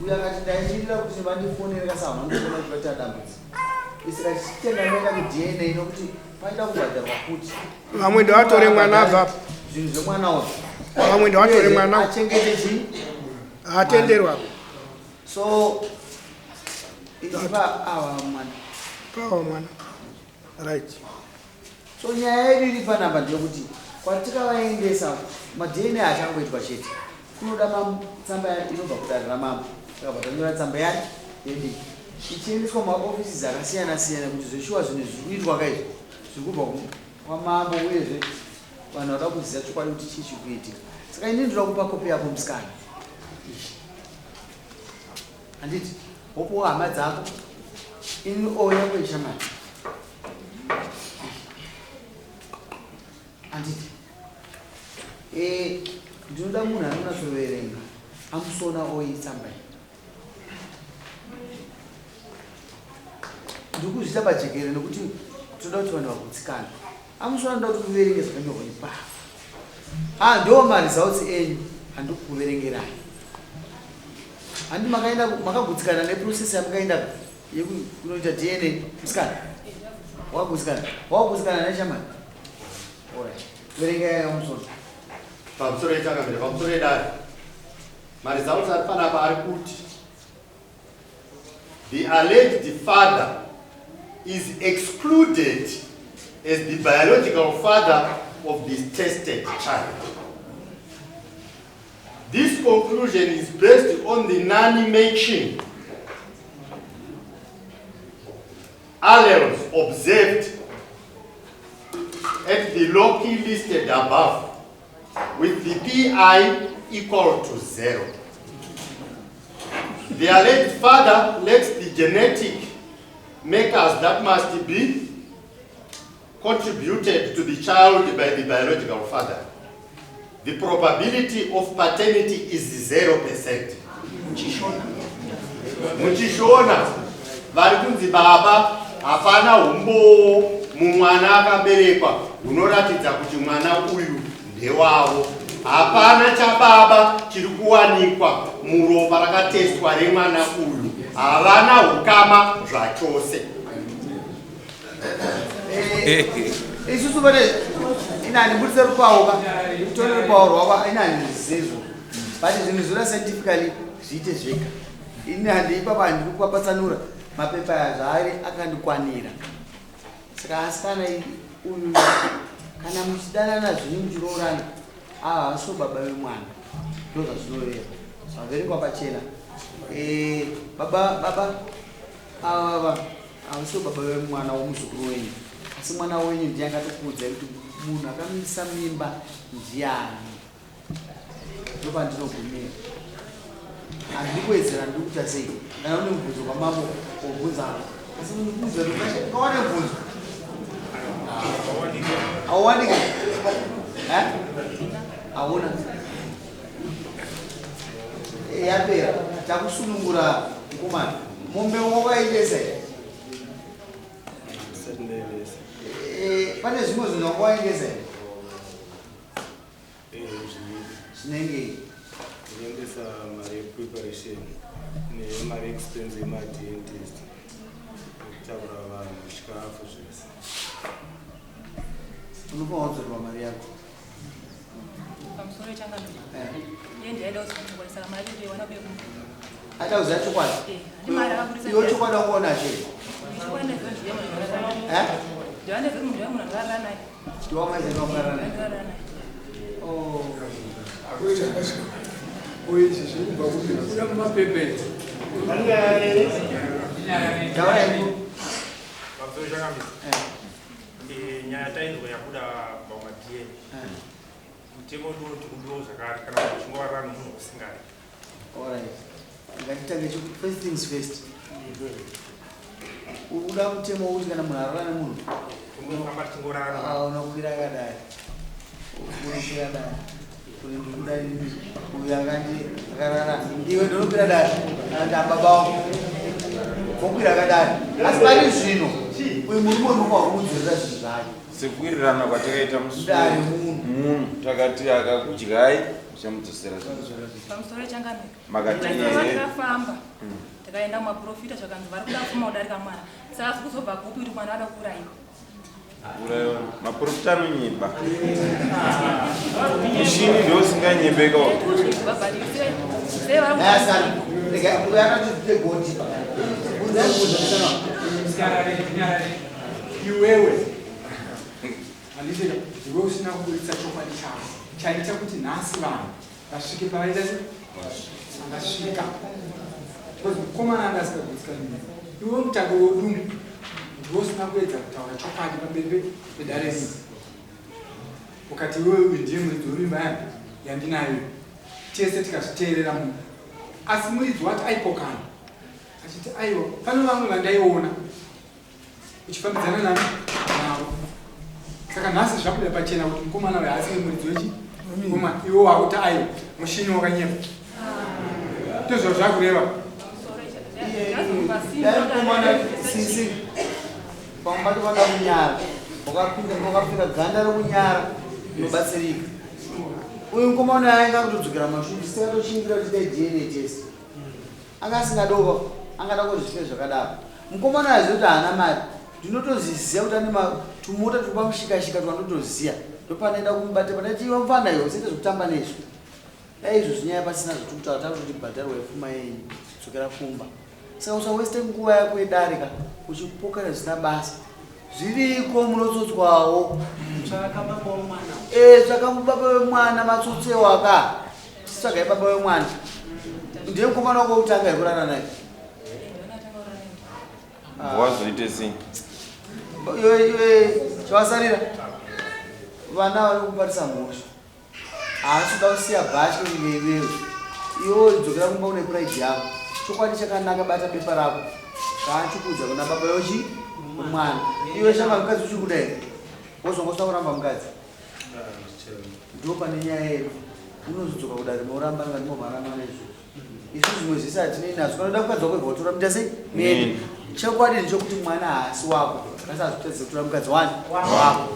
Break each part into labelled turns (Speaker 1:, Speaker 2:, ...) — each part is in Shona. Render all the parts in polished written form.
Speaker 1: Uyo akati ndaimirira kuti vandifonere kasi havana kundifona kuti vaita dambudziko. Isaka chitenga ndaenda kuDNA nokuti paida kubhadharwa futi.
Speaker 2: Vamwe ndavatore mwana abva.
Speaker 1: Zvinhu zvemwana uyu.
Speaker 2: Vamwe ndavatore mwana.
Speaker 1: Achengete chii?
Speaker 2: Atenderwa.
Speaker 1: So ipa awa mwana.
Speaker 2: Pawa mwana. Right.
Speaker 1: So nyaya yedu iri panapa ndeyekuti kwatikavaendesa maDNA achangoitwa chete kunoda tsamba inobva kudare ramambo takabva tanyora tsamba yani yedu ichiendeswa maoffices akasiyana siyana kuti zveshuwa zvinhu zviri kuitwa kaizvi zviri kubva kwamambo uyezve vanhu vada kuziva chokwadi kuti chii chiri kuitika saka ini ndinoda kupa kopi yako musikana handiti wopuwa hama dzako ini o yako ishamari handiti eh, ndinoda munhu anonatsoverenga amusona oitsamba iyi ndiri kuzviita pajekerere nekuti toda kuti vanhu vagutsikane amusona ndoda kuti uverenge zvakanyorwa ipapo ah ndo maresults enyu handiri kukuverengerai handi makaenda makagutsikana neprocess yamakaenda yekunoita dna musikana wakagutsikana wakagutsikana neshamani orit verengai amusona
Speaker 3: Pamusoro yechangamire, pamusoro yedare. Maresults ari panapa ari kuti the alleged father is excluded as the biological father of the tested child. This conclusion is based on the non-matching alleles observed at the loci listed above with the PI equal to 0. The alleged father lacks the genetic makers that must be contributed to the child by the biological father. The probability of paternity is 0%. Muchishona vari kunzi baba hapana humbowo mumwana akaberekwa hunoratidza kuti mwana uyu ndewavo. Hapana chababa chiri kuwanikwa muropa rakatestwa remwana uyu. Havana hukama zvachose.
Speaker 1: Eh, isusu vane ini handibudise rupawo ka tone rupawo rwako ini handizizvo but zvinhu zvona scientifically zviite zvega ini handiipapa handiri kupapatsanura mapepa aya zvaari akandikwanira saka asikana uyu kana muchidanana zvenyu muchiroorana ava havasiwo baba vemwana ndozvazvinoreva zvaverengwa pachena eh, baba baba Ava havasiwo baba vemwana womuzukuru wenyu, asi mwana wenyu ndiye angatokuudzai kuti munhu akamisa mimba ndiani. Ndopandinogumira. Handidi kuwedzera, ndiri kuita sei? Kana une mubvunzo kwamambo wobvunza asi mubvunzo ukawane mubvunzo hauwanike hauna eh, yapera takusunungura mukomana mombe wakaendesa here eh, pane zvimwe zvinhu wanga waendesa here
Speaker 4: eh,
Speaker 1: zvinenge
Speaker 4: kuendesa mari yepreparation nemari expense yemadentist nekutakura vanhu chikafu zvese
Speaker 1: unofanira kudzorerwa mari yako
Speaker 5: Pamusoro yechangamire. Iye ndiye aida kuziva chokwadi saka mari yacho ndoiwana kuye kumukuru.
Speaker 1: Aida kuziva chokwadi?
Speaker 5: Eh, handi mari akaburitsa.
Speaker 1: Iwe chokwadi wangoona chii?
Speaker 5: Chokwadi ndaziva ndiye munhu akarara naye.
Speaker 1: Eh?
Speaker 5: Ndiye ndaziva munhu ndiye munhu akarara naye.
Speaker 1: Ndiye wamaiziva wakarara naye.
Speaker 5: Akarara naye.
Speaker 1: Oh. Taura henyu.
Speaker 6: Pamusoro changamire. Eh. Nyaya tainzwa yabuda kubva kumaDNA. Mutemo wedu unoti kudiwa zvakare kana munhu achinge warara nemunhu usingadi.
Speaker 1: Alright. Ngatitange first things first. Uda mutemo wekuti kana munhu arara nemunhu
Speaker 6: unofamba tichingorara.
Speaker 1: Ah, unokwira akadai. Unokwira dai. Kune ndikuda ini uyu akandi akarara. Iwe ndinokwira dai. Kana ndababa wangu. Wokwira akadai. Asi pari zvino uyu murume unofanira kumudzorera zvinhu zvake.
Speaker 7: Sekuwirirana kwatakaita musi munhu takati akakudyai Uchamudzosera zvinhu zvake.
Speaker 5: Pamusoro changamire.
Speaker 7: Makati
Speaker 5: Taisava takafamba. Takaenda kumaprofita zvakanzi vari kuda pfuma kudarika mwana. Saka zviri kuzobva kupi kuti mwana ada kuurayiwa?
Speaker 7: Kuurayiwa. Maprofita anonyepa. Mushini ndio usinganyepeka.
Speaker 5: Sei vari
Speaker 1: Nayasana. Rega uyana goti.
Speaker 8: Iwewe handiti ndiwe usina kuburitsa chokwadi chako chaita kuti nhasi vanhu vasvike pavaita se vangasvika, because mukomana anga asingagutsikani newe. Iwe mutakuri wedumbu ndiwe usina kuedza kutaura chokwadi pamberi pedare rino, ukati iwewe uyu ndiye muridzi wemimba yangu yandinayo. Tese tikazviteerera munhu, asi muridzi wacho aipokana achiti aiwa, pane vamwe vandaiona uchifambidzana nani navo. Saka nhasi zvabuda pachena kuti mukomana uyu haasi muridzi wechi mukoma. Iwe wakuti aiwa, mushini wakanyepa, ndozvo zvakureva.
Speaker 1: Dai mukomana sisi pamwe pacho vada kunyara, wakapinda wakapfeka ganda rekunyara, unobatsirika. Uyu mukomana ainga kutodzokera mashure, tisingatoshingira kuti dai DNA test anga asingadova, angada kuti zvife zvakadaro. Mukomana aziva kuti haana mari, ndinotoziziva kuti ane tumota turi pamushikashika twandotoziya, ndopanoenda kumubata panati iwe mufana iwe usaite zvekutamba nezvo. Dai izvo zvinyaya pasina zvatikutaura, takutoti bhadharwa ipfuma yenyu, dzokera kumba. Saka usaweste nguva yako yedarika uchipokana zvisina basa. Zviriko munotsotswawo.
Speaker 9: Tsvaka baba wemwana.
Speaker 1: Tsvaka baba wemwana, matsotsewo aka tsvagai baba wemwana. Ndiye mukomana wako wekutanga yekurara naye?
Speaker 7: Wazoite sei?
Speaker 1: Iwe iwe chavasarira vana vari kubatisa mhosva, haasi kuda kusiya bhachi kunge iwewe. Iwe dzokera kumba une pride yako. Chokwadi chakanaka, bata bepa rako kaachikuudza kuna baba yochi mwana. Iwe shama, mukadzi uchiri kuda here? Wozongosina kuramba mukadzi, ndo pane nyaya yedu. Unozodzoka kudare moramba ngandimomharana naizvozvo. Isu zvimwe zvese hatinei nazvo. Kana uda mukadzi wako, ibva watora muita sei mene. Chokwadi ndechokuti mwana haasi wako, kasi hazvitadze kutora mukadzi wani wako.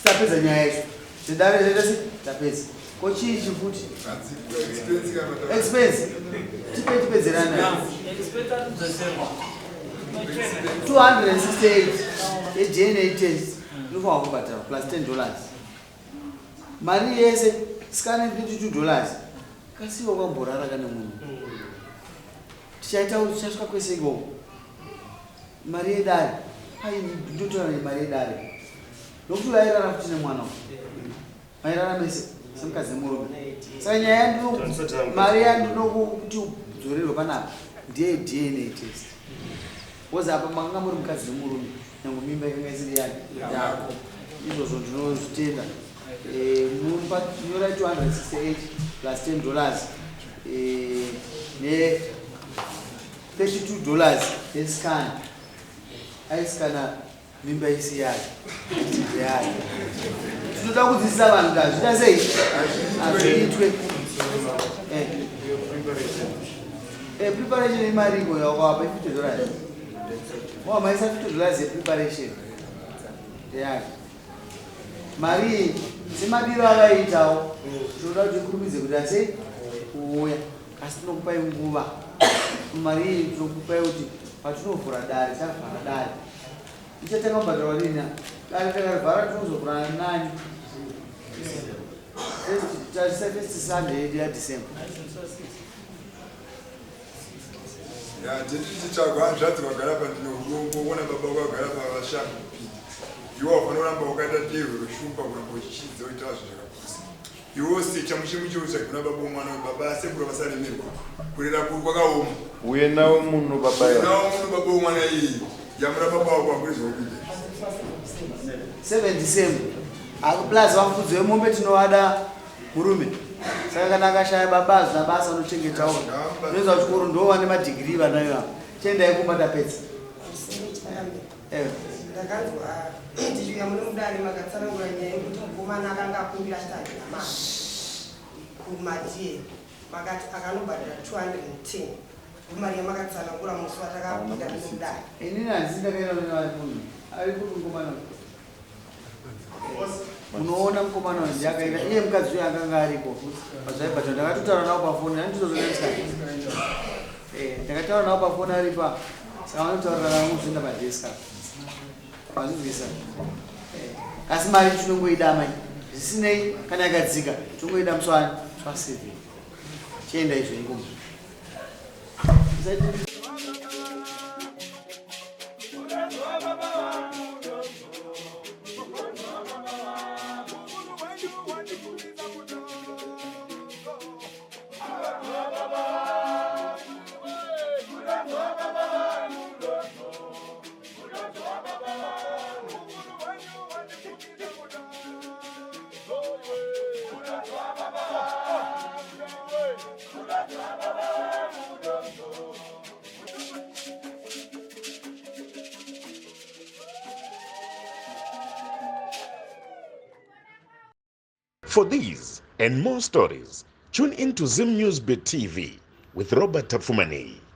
Speaker 1: Tapedza nyaya yacho zvedare zvaita sei, tapedza. Ko chii chifuti expense tipe tipedzerana 268 yeDNA test inofanwa kubhadharwa plus $10, mari yese scan $32. Kasiwa kwamborara kane munhu tichaita tichasvika kwese ikoko. Mari yedare ai ndotora mari yedare nokuti vairara futi nemwana uyu, mairara mese semukadzi nemurume. Saka nyaya yandino mari yandinokuti udzorerwe panapa ndeye DNA test, because apa makanga muri mukadzi nemurume, nyange mimba ikanga isiri yani yako. Izvozvo ndinozvitenda. Nyorai 268 plus $10 ne $32 yescan. Aisikana mimba isi yake yake. Tinoda kudzidzisa vanhu kuti hazviita sei, hazviitwe. Preparation imariko yakawapa i$50, wamaisa $50 yepreparation yake. Mari iyi semadiro avaiitawo, tinoda kuti ikurumidze kuti asei kuuya, asi tinokupai nguva. Mari iyi tinokupai kuti patinovhura dare, tavhara dare ichatanga kubhadharwa rini? Dare takarivhara, tinozovhura nani? Tarisa first Sunday yedu yaDecember.
Speaker 10: Ya, tetichitsvagwa hanzvadzi vagara pandine urombo. Kuona baba vako vagara pavashangu kupinda iwe, wafanira kuramba wakaita dehwe reshumba, kuramba uchichidza uita zvinhu zvakapusa. Iwe secha mushe utsvage kuna baba womwana uyu. Baba asekuru vasaremerwa, kurera kuri kwakaoma.
Speaker 7: Uye nawo muno baba ya.
Speaker 10: Nawo muno baba womwana iyi, yamura baba wako hakuri zvakuita.
Speaker 1: 7 December. Plus vafudzi vemombe tinovada murume, saka kana akashaya baba hazvina basa, unochengetawo unoedza kuchikoro, ndo vane madhigirii vana ivavo. Chiendai kumba, tapedza.
Speaker 11: Ndakanzwa tichiuya muno mudare makatsanangura nyaya yekuti mukomana akanga akumbira achiti handina mari kumadie, makati akanobhadhara 210, mari yamakatsanangura musi watakapinda muno mudare.
Speaker 1: Inini handisi ndakaenda munhu ari kupi mukomana? Munoona mukomana uyu ndiye akaita iye mukadzi uyu akanga ariko pazvaibhadhara. Ndakatotaura navo pafoni anditozonaisika. Eh, ndakataura navo pafoni aripa saka vanotaurira navo muzoenda padesk apa. Mazvinzwisa? Eh, asi mari tinongoida amai. Zvisinei kana yakadzika tinongoida musi wani musi wa 7. Chienda izvo ingoma.
Speaker 12: For these and more stories, tune in to Zim News Bit TV with Robert Tafumani.